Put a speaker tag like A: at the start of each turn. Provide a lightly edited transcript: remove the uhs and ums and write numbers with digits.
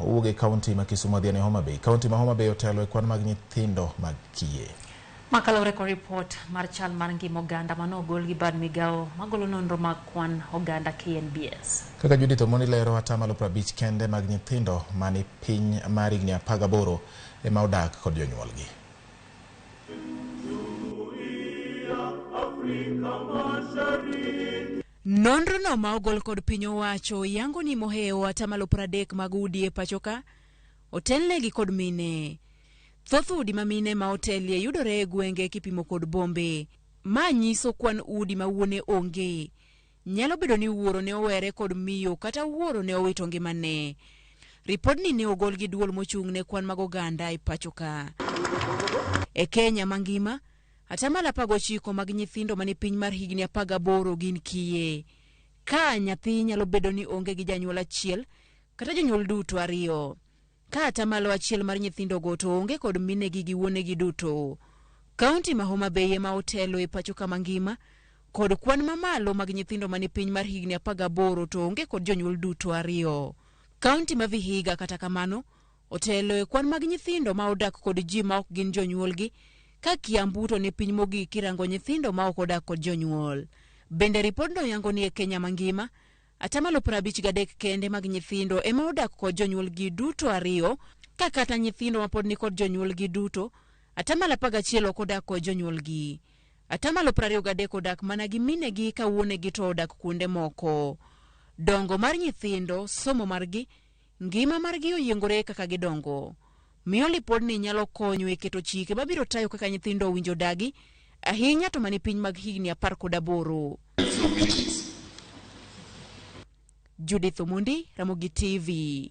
A: Owuok e kaunti ma Kisumu odhi e Homa Bay. Kaunti ma Homa Bay otelo e kwan mag nyithindo mag kiye.
B: Makalure kod ripot mar chal mar ngima oganda mane ogol gi bad migawo magolo nonro mag kwan oganda KNBS.
A: Kaka Judith Omondi lero, atamalo 50 kende mag nyithindo mani piny mar higni 18 ema odak kod jonyuolgi.
C: Nonro no ma ogol kod piny owacho yango ni mohewo atamalo 30 mag udi e pachoka otelnegi kod mine. Thoth udi ma mine ma otelie yudore e gwenge kipimo kod bombe. Ma nyiso kwan udi ma wuone onge. Nyalo bedo ni wuoro ne owere kod miyo kata wuoro ne owito ngimane. Ripodni ne ogol gi duol mochung' ne kwan mag oganda e pacho ka. E Kenya mangima, atamalo 19 mag nyithindo mani piny mar higni 18 gin kiye. Ka nyathi nyalo bedo ni onge gi janyuol achiel kata jonyuol duto ariyo. Ka atamalo achiel mar nyithindogo to onge kod minegi gi wuonegi duto. Kaunti ma Homa Bay ema otelo e pacho kama ngima kod kwan mamalo mag nyithindo mani piny mar higni 18 to onge kod jonyuol duto ariyo. Kaunti ma Vihiga kata kamano otelo e kwan mag nyithindo ma odak kod ji ma ok gin jonyuolgi ka Kiambu to ni piny mogik kirango nyithindo ma ok odak kod jonyuol. Bende ripodno yango ni e Kenya mangima atamalo 53 kende mag nyithindo ema odak kod jonyuolgi duto ariyo ka kata nyithindo mapod ni kod jonyuolgi duto atamalo 11 ok odak kod jonyuolgi. Atamalo 23 odak mana gi minegi ka wuonegi to odak kuonde moko. Dongo mar nyithindo, somo margi, ngima margi oyiengore kaka gidongo. Miyo lipodni nyalo konyo e keto chike mabiro tayo kaka nyithindo owinjo dagi, ahinya to mani piny mag higni 18. Judith Omondi, Ramogi TV.